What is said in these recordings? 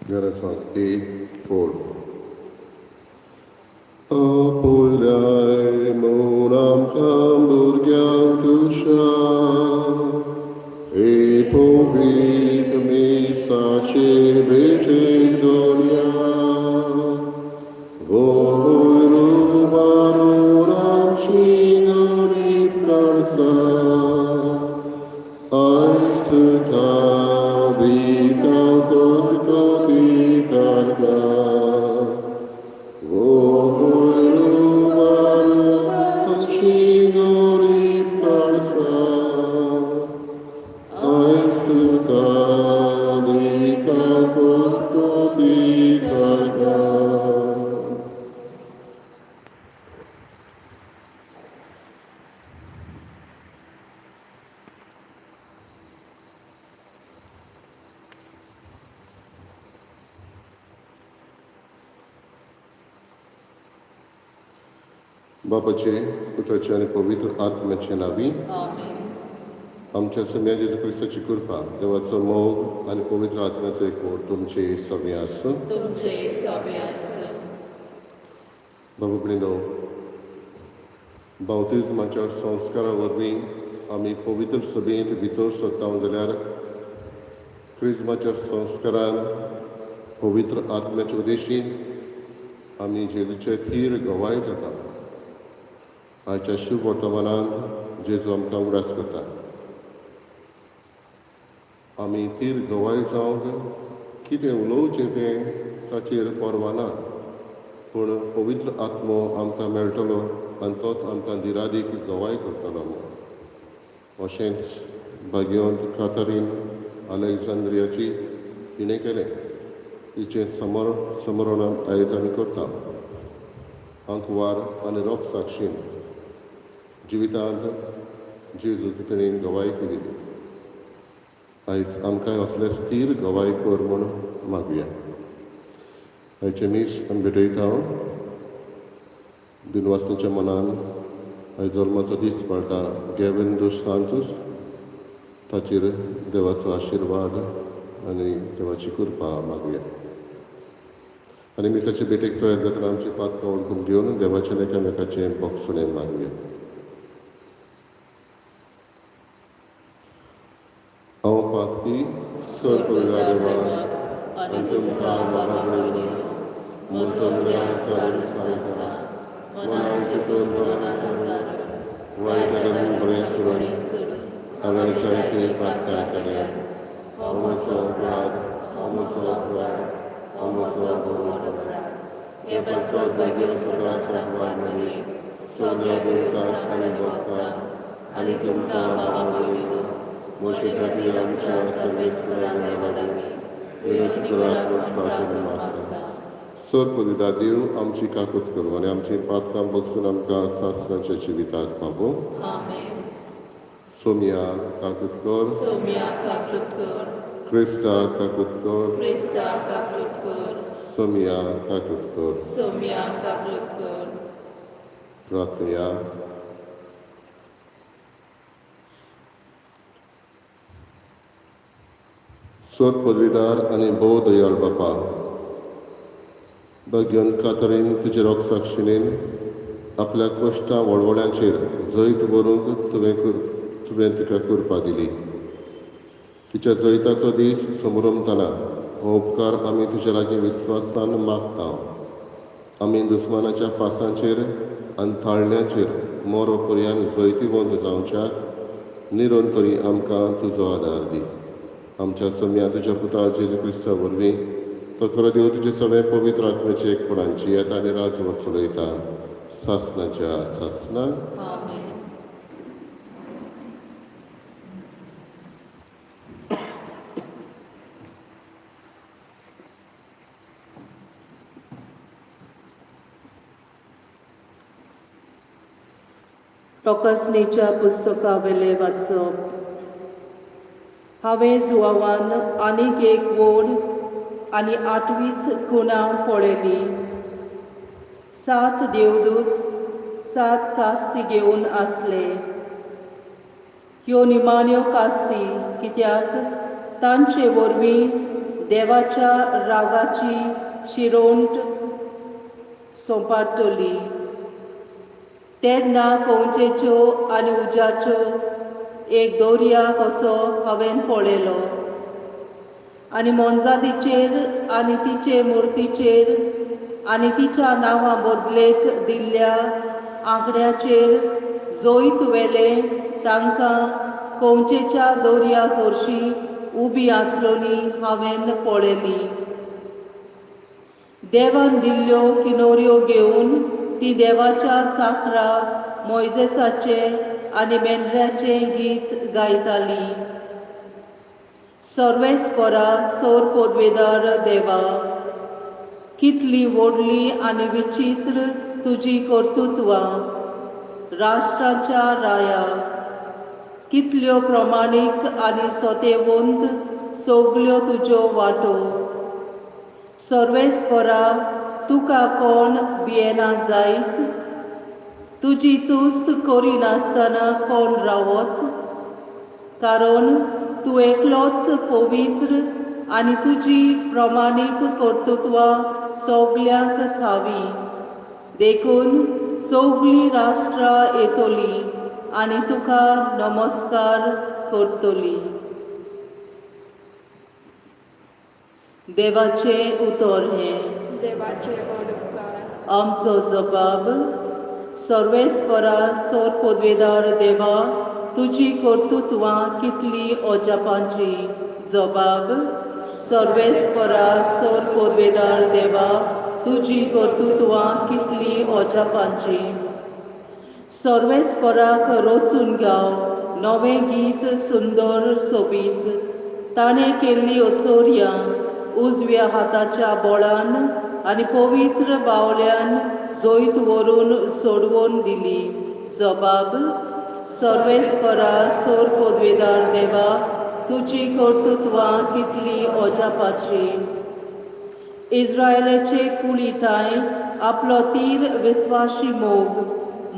Gareth A4. आपल्याय म्हूण आमकां भुरग्यांक तुज्या हे पवित्र मिसाचे भेटेक दवरया. वयर उबारून आमची गरीब काळजां आयज तुका दिता कोटी तारकां. वयर उबारून आमची गरीब काळजां आयज तुका दिता कोटी तारकां. बापाचे, पुताचे आनी पवित्र आत्म्याचे नांवी. आमेन. आमच्या सोम्या जेजू क्रिस्ताची कृपा, देवाचो मोग आनी पवित्र आत्म्याचो एकवट तुमचे सगळें आसूं. तुमचे सगळे आसूं. बाबू भयणींनो, बावतिज्माच्या संस्कारा वरवीं आमी पवित्र सभेंत भितर सरता जाल्यार क्रिज्माच्या संस्कारान पवित्र आत्म्याच्या उद्देशीन आमी जेजूचे थीर गवाय जाता. आयच्या शुभ वर्तमानांत जेजू आमकां उगडास करता, आमी थीर गवाय जावंक कितें उलोवचें तें ताचेर पर्वा ना, पूण पवित्र आत्मो आमकां मेळटलो आनी तोच आमकां दिरादीक गवाय करतलो म्हूण. अशेंच भाग्यवंत कातरीन अलेक्झांद्रियाची तिणें केलें. तिचें समरण आयज आमी करता. आंकवार आनी रोख साक्षीन जिवितांत जेजूक तिणें गवायकी दिली. आयज आमकां असले स्थीर गवाय कर म्हूण मागुया. आयचें मीस आमी भेटयता. दिनवासनेच्या मनान आयज जल्माचो दीस पाळटा गॅवीन दोस सांतूस, ताचेर देवाचो आशिर्वाद आनी देवाची कृपा मागुया. आनी मिसाचे भेटेक तयार जातना आमची पातकां वळखून घेवन देवाचें एकामेकाचें भोगसणें मागुया. हांव पातकी चड पवित्र देवाक आनी तुमकां बाबा भयणींनो म्हजो चालू सांगता, मनान चिंतून तोंडान उलोवन वायट धरून बरें सोडून हांवें जायते पातकां केल्यात. हो म्हजो अपराध, हो म्हजो अपराध, हो म्हजो व्हड अपराध. हे पासत भाग्यवंत सदांच आंकवार मरियेक, सगळ्या देवतांक आनी भक्तांक आनी तुमकां बाबा भयणींनो म्हजे खातीर आमच्या सर्वेस्परा देवा लागीं विनंती करात म्हूण प्रार्थना मागता. सर पवित्र देव आमची काकूत करूं आनी आमची पातकां भोगसून आमकां सासणाच्या जिविताक पावूं. आमेन. सोमया काकूत कर. सोम्या काकूत कर. क्रिस्ता काकूत कर. क्रिस्ता काकूत कर. सोमया काकूत कर. सोम्या काकूत कर. प्रार्थया. सोर पदवीदार आनी भोव दयाळ बापा, भाग्यवंत कातरीन तुजे रोगसाक्षिणेन आपल्या कश्टां वळवळ्यांचेर जैत व्हरूंक तुवें तिका कृपा दिली. तिच्या जैताचो दीस समरमतना हो उपकार आमी तुज्या लागीं विस्वासान मागता. आमी दुस्मानाच्या फासांचेर आनी ताळण्याचेर मोरो पर्यान जैतिवंत जावच्याक निरंतरी आमकां तुजो आदार दी. आमच्या सोम्या तुज्या पुता जेजू क्रिस्ता वरवीं, तो खरो देव, तुजे सगळे पवित्र आत्म्याचे एकपणांची येता आनी राजवट चलयता सासणाच्या सासणाक. आमेन. प्रकाशनेच्या पुस्तकावेलें वाचप. हांवें जुवावान आनीक एक व्हड आनी आठवीच खुणा पळयली. 7 देवदूत 7 कास्ती घेवन आसले. ह्यो निमाण्यो कास्ती कित्याक तांचे वरवीं देवाच्या रागाची शिरोंट सोंपाटली. तेन्ना कंवचेच्यो आनी उज्याच्यो एक दोरया कसो हांवें पळयलो आनी मोनजातीचेर आनी तिचे मुर्तीचेर आनी तिच्या नांवा बदलेक दिल्ल्या आंकड्याचेर जैत व्हेलें तांकां कंवचेच्या दोरया सरशी उबी आसलोली हांवें पळयली. देवान दिल्ल्यो किनोऱ्यो घेवन ती देवाच्या चाकरा मोयजेसाचें आनी मेंढऱ्याचें गीत गायताली. सर्वेस्परा सोर पदवेदार देवा, कितली व्हडली आनी विचित्र तुजी कर्तृत्वां राष्ट्राच्या राया, कितल्यो प्रमाणीक आनी सोतेवंत सगल्यो तुज्यो वाटो. सर्वेस्परा तुका कोण भियेना जायत, तुजी तुस्त करिनासतना कोण रावत? कारण तूं एकलोच पवित्र आनी तुजी प्रमाणीक कर्तृत्वां सगल्यांक थावी. देखून सगलीं राष्ट्रां येतलीं आनी तुका नमस्कार करतलीं. देवाचें उतर हें. देवाचे व्हड उपकार. आमचो जबाब. सर्वेस्परा सोर पदवेदार देवा, तुजी कर्तृत्वां कितली अजापांची. जबाब. सर्वेस्परा सोर पदवेदार देवा, तुजी कर्तृत्वां कितली अजापांची. सर्वेस्पराक रचून गाव नवें गीत सुंदर सोबीत. ताणें केल्ली अचोर्यां उजव्या हाताच्या बळान आनी पवित्र बावल्यान जैत व्हरून सोडवून दिली. जबाब. सर्वेस्परा सोर पदवेदार देवा, तुजी कर्तृत्वां कितली अजापाची. इस्रायलाचे कुळी ठांय आपलो तीर विस्वाशी मोग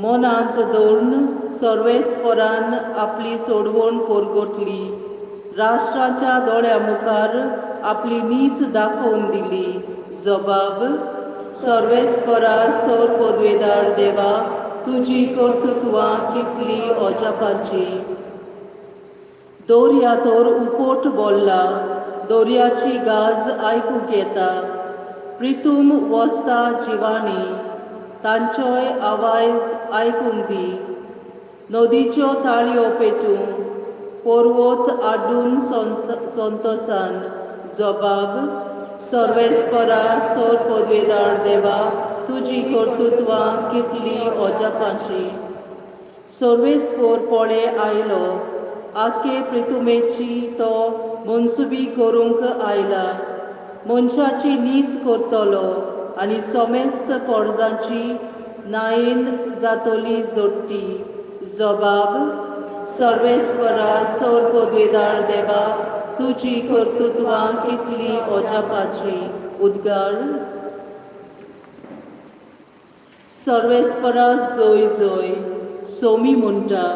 मनांत दवरून सर्वेस्परान आपली सोडवण परगटली. राष्ट्राच्या दोळ्या मुखार आपली नीत दाखोवन दिली. जबाब. सर्वेस्परा सोर पदवेदार देवा, तुजी कर्तृत्वां कितली अजापाची. दर्या तर उपोट बोल्ला, दर्याची गाज आयकूंक येता. प्रितूम वसता जिवाणी, तांचोय आवाज आयकूंक दी. नदीच्यो ताळयो पेटूं, पर्वत आड्डून संतोसान. जबाब. सर्वेस्परा सोर पदवेदार देवा, तुजी कर्तृत्वां कितली अजापाची. सर्वेस्पोर पळे आयलो, आखे प्रितुमेची तो मनसुबी करूंक आयला. मनशाची नीत करतलो आनी समेस्त पोरजांची नायेन जातली जोडटी. जबाब. सर्वेस्वरा सोर पदवेदार देवा, तुजी कर्तृत्वां कितली अजापाची. उद्गार. सर्वेस्पराक जय जय. सोमी म्हणटा,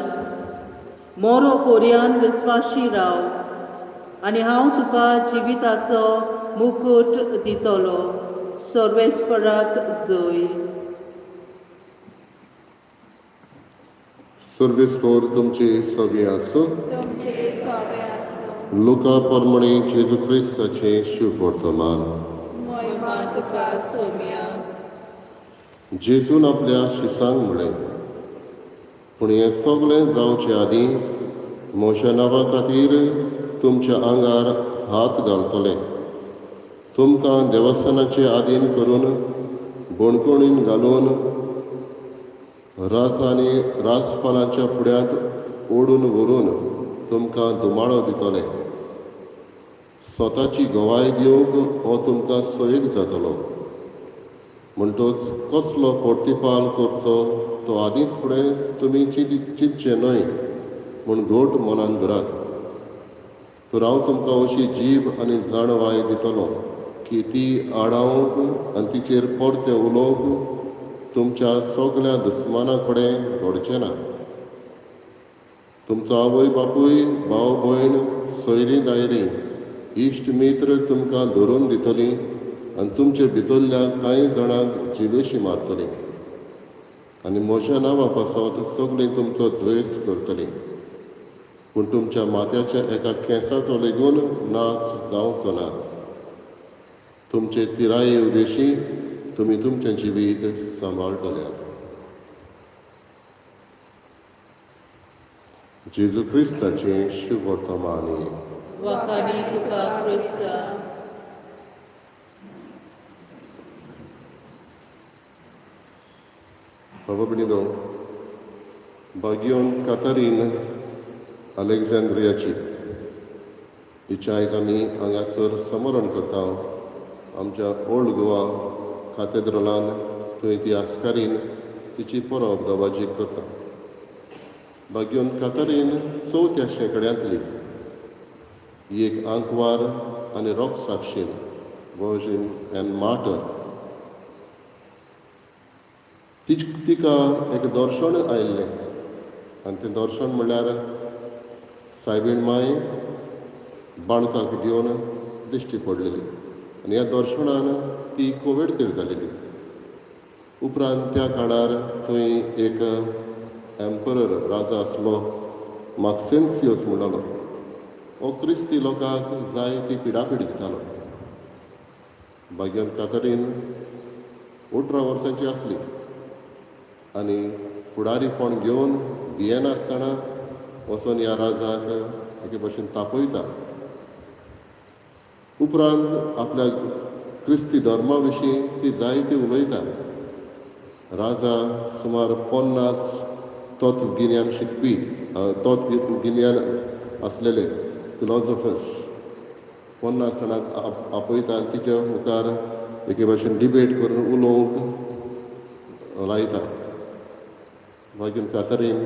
मोरो पोरयान विस्वाशी राव आनी हांव तुका जिविताचो मुकूट दितलो. सर्वेस्पराक जय. सर्वेस्पोर तुमची सवी आसूं. तुमचे सोवे आसूं. लुका परमणे जेजू क्रिस्ताचें शिववर्तमान. मोहिमा तुका सोम्या. जेजून आपल्या शिसांक म्हळें, पूण हें सगळें जावचे आदीं म्हज्या नांवा खातीर तुमच्या आंगार हात घालतले, तुमकां देवस्थानाचे आदीन करून बणकोणीन घालून राज आनी राजपालांच्या फुड्यांत ओडून व्हरून तुमकां धुमाळो दितले. स्वताची गवाय दिवंक हो तुमकां सोयीक जातलो. म्हणटच कसलो पोर्तिपाल करचो तो आदींच फुडें तुमी चिंतचें न्हय म्हूण घट मनान धरात. तर हांव तुमकां अशी जीब आनी जाणवाय दितलो की ती आडावंक आनी तिचेर परतें उलोवंक तुमच्या सगल्या दुस्माना कडेन घडचें ना. तुमचो आवय बापूय, भाव भयण, सोयरीं दायरीं इश्ट मित्र तुमकां धरून दितलीं आनी तुमचे भितरल्या कांय जाणांक जिवेशी मारतलीं आनी म्हज्या नांवा पासत सगळीं तुमचो द्वेस करतलीं. पूण तुमच्या माथ्याच्या एका केंसाचो लेगून नाश जावचो ना. तुमचे तिराये उदेशी तुमी तुमचें जिवीत सांबाळटल्यात. जेजू क्रिस्ताचें शुभवर्तमानी. वाखाणी तुका क्रिस्ता. बाबा भयणीनो, बागियोन कातारीन अलेक्झांद्रियाची हिचें आयज आमी हांगासर स्मरण करता. आमच्या ओल्ड गोवा कातेद्रलान थंय ती आस्कारीन तिची परब दबाजीक करता. बागियोन कातारीन चवथ्या शेंकड्यांतली ही एक आंकवार आनी रोख साक्षीन, वर्जीन एन्ड मार्टर. तिका एक दर्शन आयिल्लें आनी तें दर्शन म्हणल्यार सायबीण माय बाणकाक घेवन दिश्टी पडलेली आनी ह्या दर्शनान ती कोविडतीर जालेली. उपरांत त्या काळार थंय एक एम्परर राजा आसलो, माक्सेन्सियोस म्हणटालो. हो क्रिस्ती लोकांक जाय ती पिडापीड दितालो. बाग्यान कातरीन 18 वर्सांची आसली आनी फुडारीपण घेवन भियेनासतना वचून ह्या राजाक एके भशेन तापयता. उपरांत आपल्या क्रिस्ती धर्मा विशीं ती जायती उलयता. राजा सुमार 50 तत्वगिन्यान शिकपी, तत्वगिन्यान आसलेले फिलॉजॉफर्स 50 जाणांक आपयता आनी तिच्या मुखार एके भशेन डिबेट करून उलोवंक लायता. मागीर कातरीन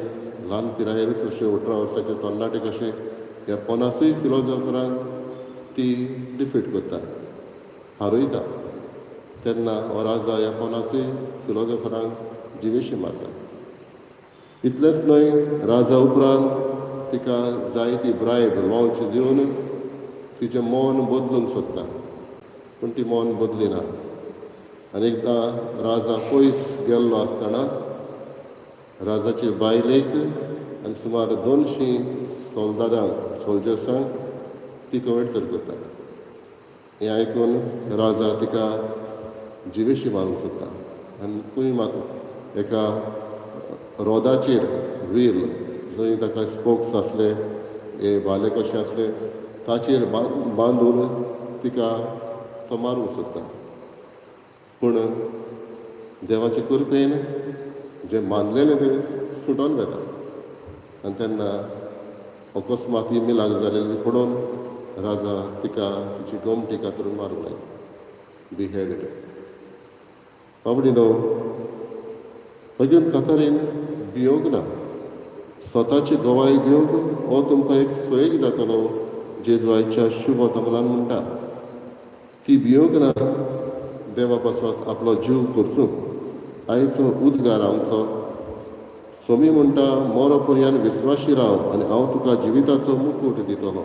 ल्हान पिरायेरूच अशें 18 वर्साचे तरणाटे कशें ह्या 50 फिलॉजॉफरांक ती डिफीट करता, हारयता. तेन्ना हो राजा ह्या 50 फिलॉजॉफरांक जिवेशी मारता. इतलेंच न्हय, राजा उपरांत तिका जायती ब्रायब लॉन्च दिवन तिचें मन बदलूंक सोदता, पूण ती मन बदलिना. आनी एकदां राजा पयस गेल्लो आसतना राजाचे बायलेक आनी सुमार 200 सोल्दादांक, सोल्जर्सांक ती कवेडतर करता. हें आयकून राजा तिका जिवेशी मारूंक सोदता आनी खंय एका रोदाचेर व्हील जंय ताका स्पोक्स आसले, हे भाले कशे आसले, ताचेर बांदून तिका तो मारूंक सोदता. पूण देवाचे कृपेन जें बांदलेलें तें सुटोन वता आनी तेन्ना अकस्मात ही मिलाग जालेली पळोवन राजा तिका तिची गोमटी कातरून मारूंक लायता, बिहेडेड. बाबडीनो, अजून कातारीन भियोंक ना, स्वताची गवाय दिवंक हो तुमकां एक सोयीक जातलो. जेजवायच्या शुभ तमलान म्हणटा ती भियोंक ना, देवा पासत आपलो जीव खर्चूंक. आयचो उद्गार आमचो सोमी म्हणटा, मोरो पर्यान विस्वाशी राव आनी हांव तुका जिविताचो मुकूट दितलो.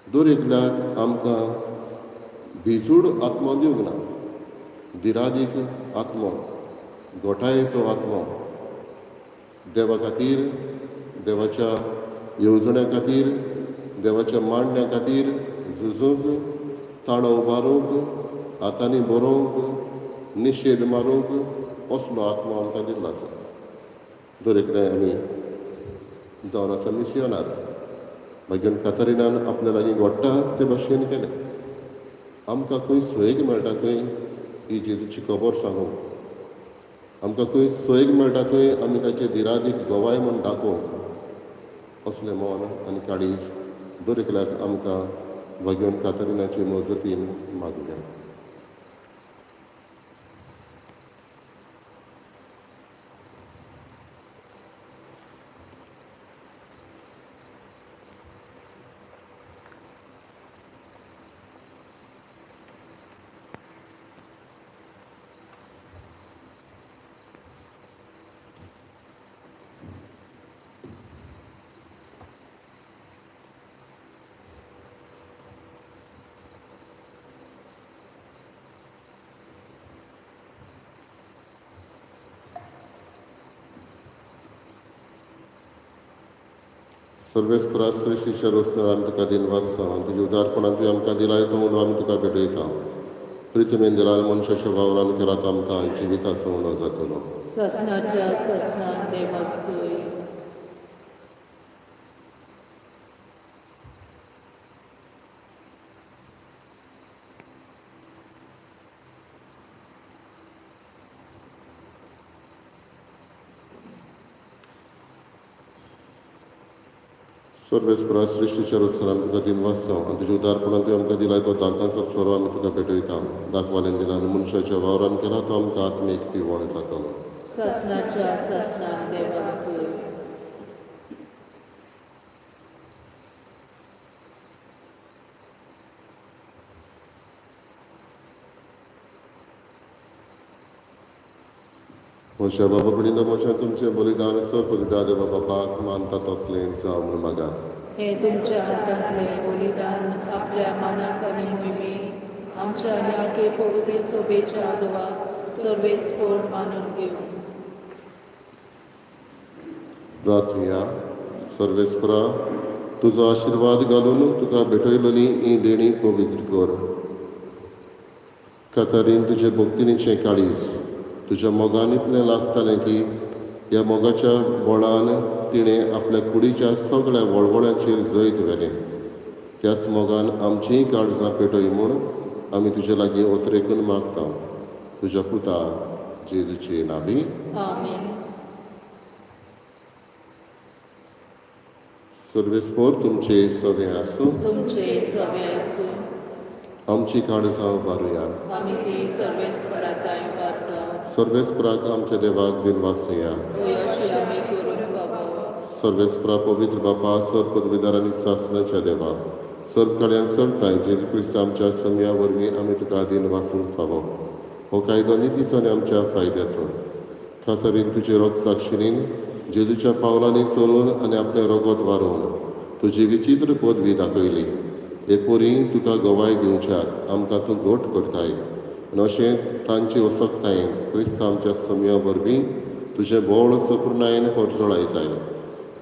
दर एकल्याक आमकां भिजूड आत्मो दिवंक ना, दिरादीक आत्मो, गोठायेचो आत्मो, देवा खातीर, देवाच्या येवजण्या खातीर, देवाच्या मांडण्या खातीर झुजूंक, ताळो उबारूंक, हातांनी बरोवंक, निशेद मारूंक असलो आत्मो आमकां दिल्लो आसा. दर एकले आमी जावन आसा मिसियोनार. मागीर कातरिनान आपल्या लागीं घडटा ते भशेन केलें. आमकां खंय सोयीक मेळटा थंय ही जेजूची खबर सांगूंक, आमकां खंय सोयीक मेळटा थंय आमी ताचे दिरादीक गवाय म्हूण दाखोवंक असलें मन आनी काळीज दर एकल्याक आमकां भाग्योन कातरिनाचे मजतीन मागुया. सर्वेस्परा श्रेश्ठीच्या रोसणार आमी तुका दिनवास आनी तुज्या उदारपणान तुवें आमकां दिलाय तो उंडो आमी तुका भेटयता. प्रितमेन दिला आनी मनशाच्या वावरान केला तो आमकां जिविताचो उंडो जातलो. ससनाच्या ससनाक देवाक सोय. सर्वेस्परा सृश्टीच्या रोसणार आमी तुका दिनवास आनी तुज्या उदारपणान तुवें आमकां दिलाय तो दाकांचो सोरो आमी तुका भेटयता. दाखवालेन दिला आनी मनशाच्या वावरान केला तो आमकां आत्मीक पिवण जातलो. ससनाच्या ससनाक देवाक सोय. मोशा बाबा पडिंदा मोशा तुमचें बलिदान सर बलिदान देवा बापाक मानता तसलें जावं म्हूण मागात. हे तुमच्या हातांतलें बलिदान आपल्या मानाक आनी मोहिमेक आमच्या आनी आखे पवित्र सोबेच्या आदवाक सर्वेस्पोर मानून घेवं. प्रार्थुया. सर्वेस्परा तुजो आशिर्वाद घालून तुका भेटयलेली ही देणी पवित्र कर. कातारीन तुजे भक्तिनीचें काळीज तुज्या मोगान इतलें लासतालें की ह्या मोगाच्या बळान तिणें आपल्या कुडीच्या सगळ्या वळवळ्यांचेर जैत व्हेलें. त्याच मोगान आमचींय काळजां पेटय म्हूण आमी तुजे लागीं ओतरेकून मागता. तुज्या पुता जेजूचे नांवी. आमेन. सर्वेस्पोर तुमचे सगळें आसूं. तुमचे सवे आसूं. आमची काळजां उबारुया. आमी ती सर्वेस्पराताय उबारता. सर्वेस्पराक आमच्या देवाक दिनवासया. हय अशें आमी करूंक फावो. सर्वेस्परा पवित्र बापा सर पदवीदार आनी सासणाच्या देवा सर्व कल्याण सरताय जेजू क्रिस्त आमच्या समया वरवीं आमी तुका दिनवासूंक फावो. हो कायदो नितीचो आनी आमच्या फायद्याचो. खातरीन तुजे रोग साक्षिणीन जेजूच्या पावलांनी चलून आनी आपलें रोगोत वारोवन तुजी विचित्र पदवी दाखयली. हे पोरी तुका गवाय दिवच्याक आमकां तूं घट करताय आनी अशें तांचे असक्तायेन क्रिस्त आमच्या समया वरवीं तुजें बोळ सपूर्णायेन परजळायताय.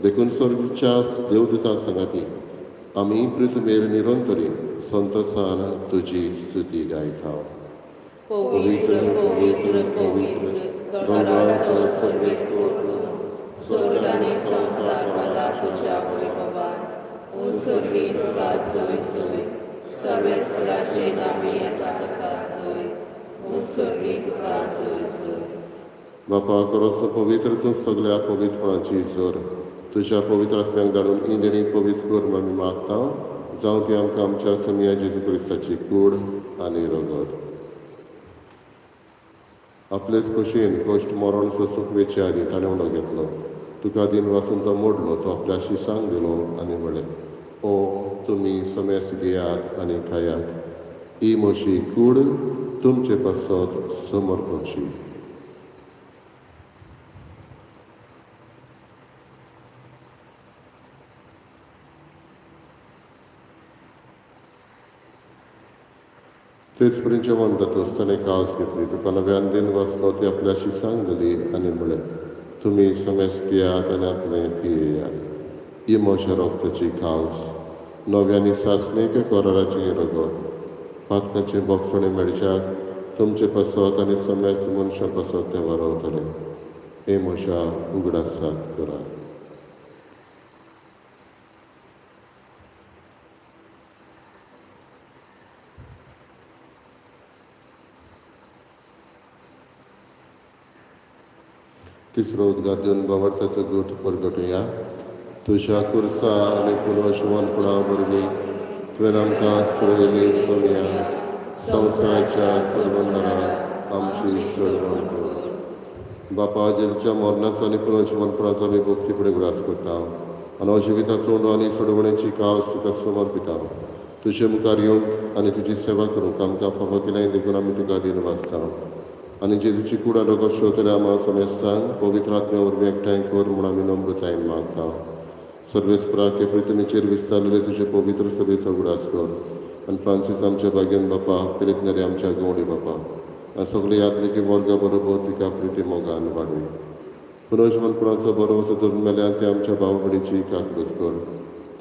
देखून सर्गच्या देवदूता सांगाती आमी पृथ्वीर निरंतरी संतोसान तुजी स्तुती गायता. पवित्र पवित्र पवित्र गणराचो सर्वेस्पोर तूं, स्वर्ग आनी संवसार भरला तुज्या वैभवान. ओ स्वर्गी तुका जोय जोय, सर्वेस्पराचे नांवी येता तुका जोय. ओ स्वर्गी तुका जोय जोय. बापा करोसो पवित्र तूं सगळ्या पवित्रपणाची जोर. तुज्या पवित्र आत्म्याक धाडून ही देणी पवित्र कर म्हूण आमी मागता. जावं ती आमकां आमच्या समया जेजू क्रिस्ताची कूड आनी रगत. आपलेच खोशयेन कश्ट मरण सोसूंक वेचे आदीं ताणें उणो घेतलो. तुका दिन वासून तो मोडलो. तो आपल्या शिसांक दिलो आनी म्हणलें, ओ तुमी समेस घेयात आनी खायात. ही म्हजी कूड तुमचे पासत समर्पणची. तेच परी जेवण जातच ताणें कास घेतली. तुका नव्यान दिन वाचलो. ती आपल्या शिसांक दिली आनी म्हणलें, तुमी समेस पियात आनी आपलें पियेयात. ही म्हज्या रोगताची कास नव्यानी सासणेक कराराची रगत. पातकांचें बोगसणें मेळच्याक तुमचे पासत आनी समेस्त मनशां पासत तें वारवतलें. हे म्हज्या उगडासाक करात. तिसरो उद्गार दिवन बावडताचो गोठ परगटुया. तुज्या कुर्सा आनी पुनर्जिवनपणा वरवीं तुवें आमकां सोडयली सोनिया. संवसाराच्या सर्वंदराक आमची सोडवण कर. बापा जेजूच्या मरणाचो आनी पुनर्जिवनपणाचो आमी भक्तीपणे उगडास करता आनी हो जिविताचो उंडो आनी सोडवणेची कास तुका समर्पिता. तुजे मुखार येवंक आनी तुजी सेवा करूंक आमकां फावो केलें देखून आमी तुका दिनवासता. आनी जेजूची कुडा रगत शोतल्या आमा समेस्तांक पवित्र आत्म्या वरवीं एकठांय कर म्हूण आमी नम्रतायेन मागता. सर्वेस्पराक हे पृथ्वीचेर विस्तारलेले तुजे पवित्र सभेचो उगडास कर आनी फ्रांसीस आमच्या भाग्यन बापा, फिलीप नेरी आमच्या गवंडी बापा आनी सगळे यादलिकी वर्गा बरोबर तिका प्रिती मोगान वाडय. पुनर्जिवनपणाचो बरो धरून मेल्यान ते आमच्या भाव भयणीची काकूत कर.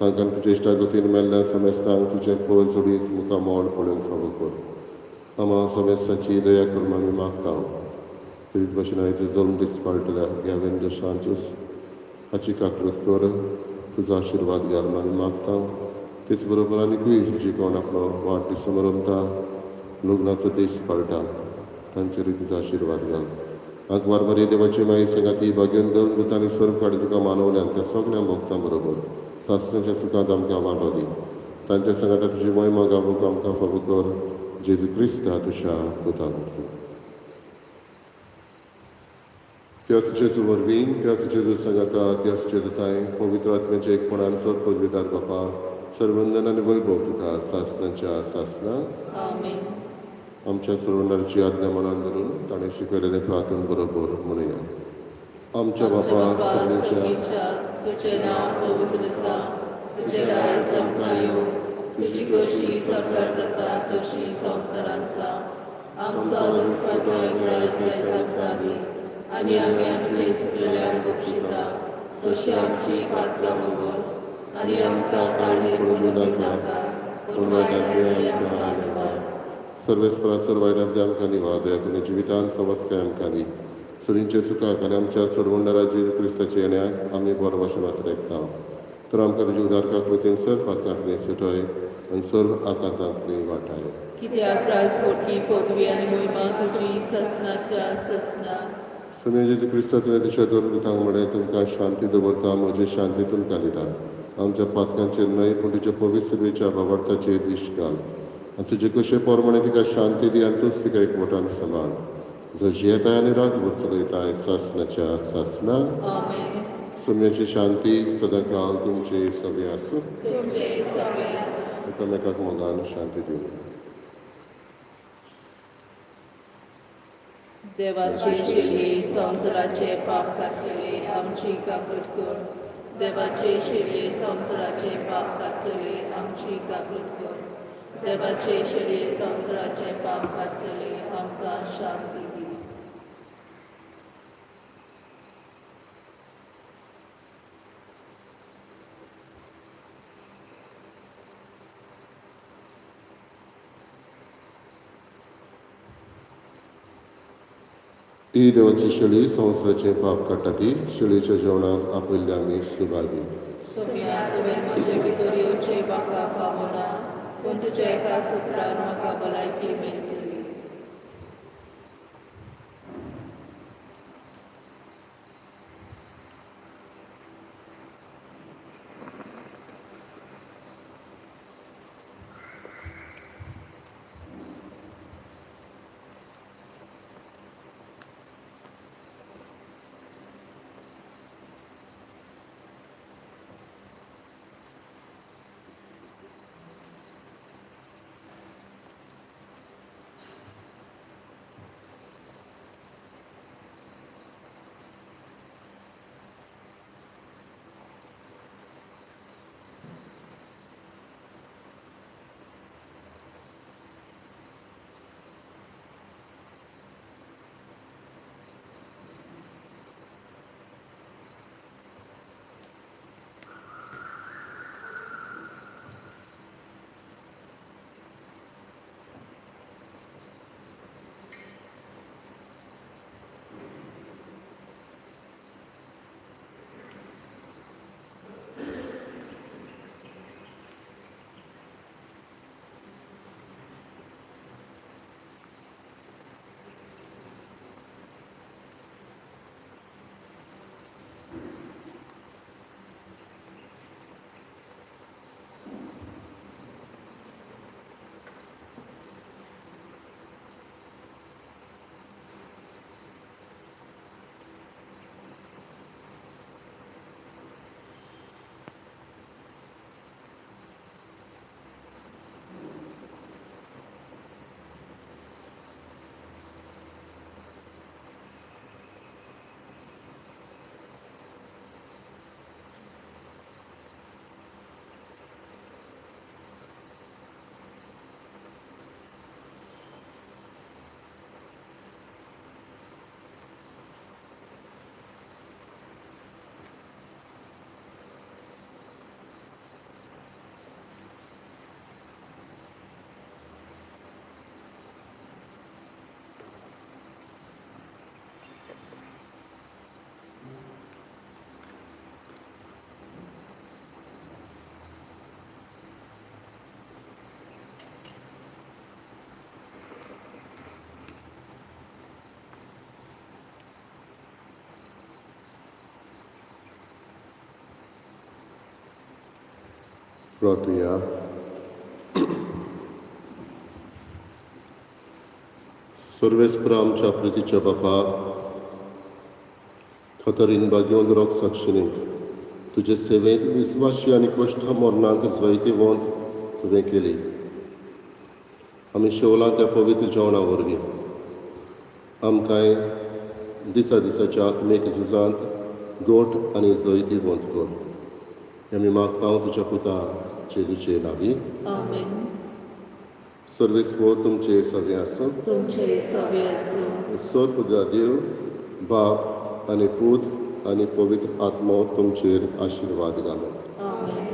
तांकां तुजे इश्टागतीन मेल्ल्या समेस्तांक तुजें पळ जोडीत मुखार मोड पळोवंक फावो कर. आमा समेस्तांची दया करून आमी मागता. पिरीत भशेन आयचो जल्म दीस पाळटल्या गॅवीन दो सांतोस हाची काकृत कर, तुजो आशिर्वाद घाल म्हूण आमी मागता. तेच बरोबर आनीकूय जी कोण आपलो वाडदीस समारंभता, लग्नाचो दीस पाळटा, तांचेरूय तुजो आशिर्वाद घाल. आंकवार मरिये देवाची माई सांगाती भाग्यन धर्म दुतांनी स्वर्ग काडी तुका मानवल्यान त्या सगळ्या भक्तां बरोबर सासणाच्या सुखांत आमकां वांटो दी. तांच्या सांगाता तुजी मोहिमा गावूंक आमकां फावो कर, जेजू क्रिस्ता तुज्या पुता वरवीं. त्याच जेजू वरवीं, त्याच जेजू सांगाता, त्याच जेजू पवित्र आत्म्याच्या एकपणान स्वर पदवीदार बापा, सर्वंदन आनी वैभव तुका सासणाच्या सासना. आमेन. आमच्या सर्वंदाची आज्ञा मनान धरून ताणें शिकयलेलें प्रार्थन बरोबर म्हणुया. आमच्या बापा सर्वेच्या, तुझे नाव पवित्र जावं, तुझे राज आमकां येवं, तुजी गोशी स्वर्गार जाता तशी संवसारांत जावं. आमचो दिसपट्टो ग्रास आयज आमकां दी आनी आमी आमचे चुकलेल्यांक बक्षिता तशी आमची पातकां भोगोस आनी आमकां ताळेर पडूं नाका, पूण वायटांतल्यान आमकां निवार. सर्वेस्परा सर्व वायटांतले आमकां निवार, दया करून जिवितान सवस्काय आमकां दी. सुरींचे सुखाक आनी आमच्या सोडवणदारा जेजू क्रिस्ताच्या येण्याक आमी बरो भाशणांत रेखता. तर आमकां तुजी उदारका कृतीन सर्व पातकांतली सुटय आनी सर्व आकांतांतली वाटाय. कित्याक राजकोटकी पदवी आनी मोहिमा तुजी ससनाच्या ससना. सुने जेजू क्रिस्ता, तुवें तुज्या दोन दुतांक म्हणलें, तुमकां शांती दवरता, म्हजी शांती तुमकां दिता. आमच्या पातकांचेर न्हय पूण तुज्या पवित्र सभेच्या बाबार्थाचेर दिश्ट घाल आनी तुजे कशे प्रमाणे तिका शांती दी आनी तूंच तिका एकवटान सांबाळ, जो जियेताय आनी राजभर चलयताय सासनाच्या सासना. आमेन. सुम्याची शांती सदांकाल तुमचे सगळे आसूं. तुमचे सगळे आसूं. एकामेकाक मोगान शांती दिवं. देवाची शिरये संवसाराचे पाप काडटले, आमची काकूट कर. देवाचे शिरये संवसाराचे पाप काडटले, आमची काकूट कर. देवाचे शिरये संवसाराचे पाप काडटले, आमकां शांती दी. ही देवाची शेळी संवसाराचे पाप काडटा, ती शेळीच्या जेवणाक आपयल्ले आमी सुभागी. सोम्या, तुवें म्हजे भितर येवचें म्हाका फावना, पूण तुज्या एकाच उपरांत म्हाका भलायकी मेळटली. प्रार्थुया. सर्वेस्पर आमच्या प्रितीच्या बापा, खतरीन बागेवन रोग साक्षिणीक तुजे सेवेंत विस्वाशी आनी कश्ट मरणांत जैतिवंत तुवें केली. आमी शेवला त्या पवित्र जेवणा वरवीं आमकांय दिसा दिसाच्या आत्मीक झुजांत गोट आनी जैतिवंत कर. हें आमी मागता तुज्या पुता जेजूचे नांवी. आमेन. सर्वेस्पर तुमचे सगळें आसूं. तुमचे सवे आसूं. सर्व देव बाप आनी पूत आनी पवित्र आत्मो तुमचेर आशिर्वाद घालो. आमेन.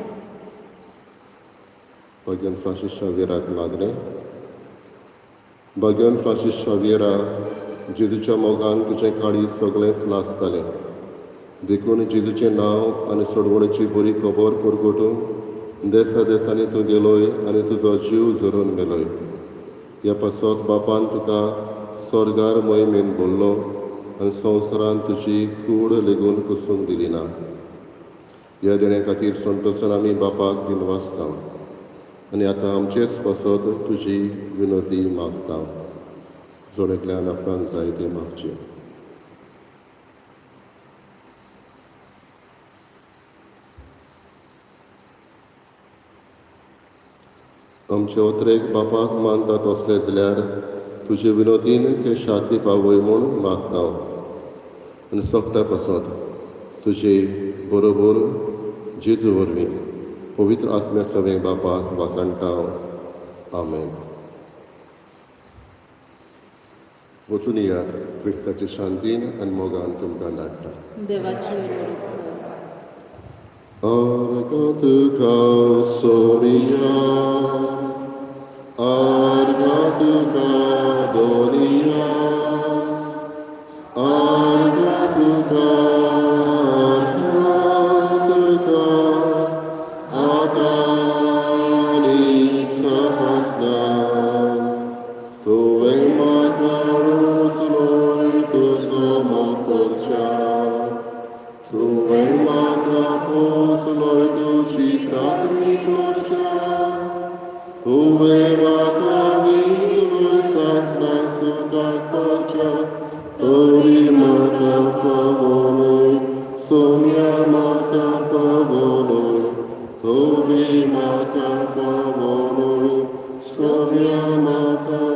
भाग्यन फ्रांसीस शावियराक मागणें. भाग्यन फ्रांसीस शावियरा, जेजूच्या मोगान तुजें काळीज सगळेंच लासतालें, देखून जेजूचें नांव आनी सोडवणेची बरी खबर परगटूंक देसा देसांनी तूं गेलोय आनी तुजो जीव झरोवन मेलोय. ह्या पासत बापान तुका स्वर्गार मोहिमेन भरलो आनी संवसारान तुजी कूड लेगून कुसूंक दिली ना. ह्या देण्या खातीर संतोसान आमी बापाक दिनवासता आनी आतां आमचेच पासत तुजी विनोती मागता. जण एकल्यान आपणाक जाय तें मागचें. आमचे ओतरेक बापाक मानता तसले जाल्यार तुजे विनोदीन ते शांती पावय म्हूण मागता आनी सोगट्या पासत तुजे बरोबर जेजू वरवीं पवित्र आत्म्या सवें बापाक वाखाणटा. आमेन. वचून येयात. क्रिस्ताचे शांतीन आनी मोगान तुमकां धाडटा. देवाची व्हड उपकार. अर्घ तुका सोनिया, अर्घ तुका दोनिया, अर्घ तुका, अर्घ तुका, आतां आनी सहस्रां. तुवें म्हाका रोचलोय तुजो मोग करच्या, तुवें म्हाका पोसलोय तुजी चाकरी करच्या, तुवें म्हाका विजलोय सासणाक सुखाक पावच्या. तरी म्हाका फावो न्हय, सोन्या म्हाका फावो न्हय, तरी म्हाका फावो न्हय, सोन्या म्हाका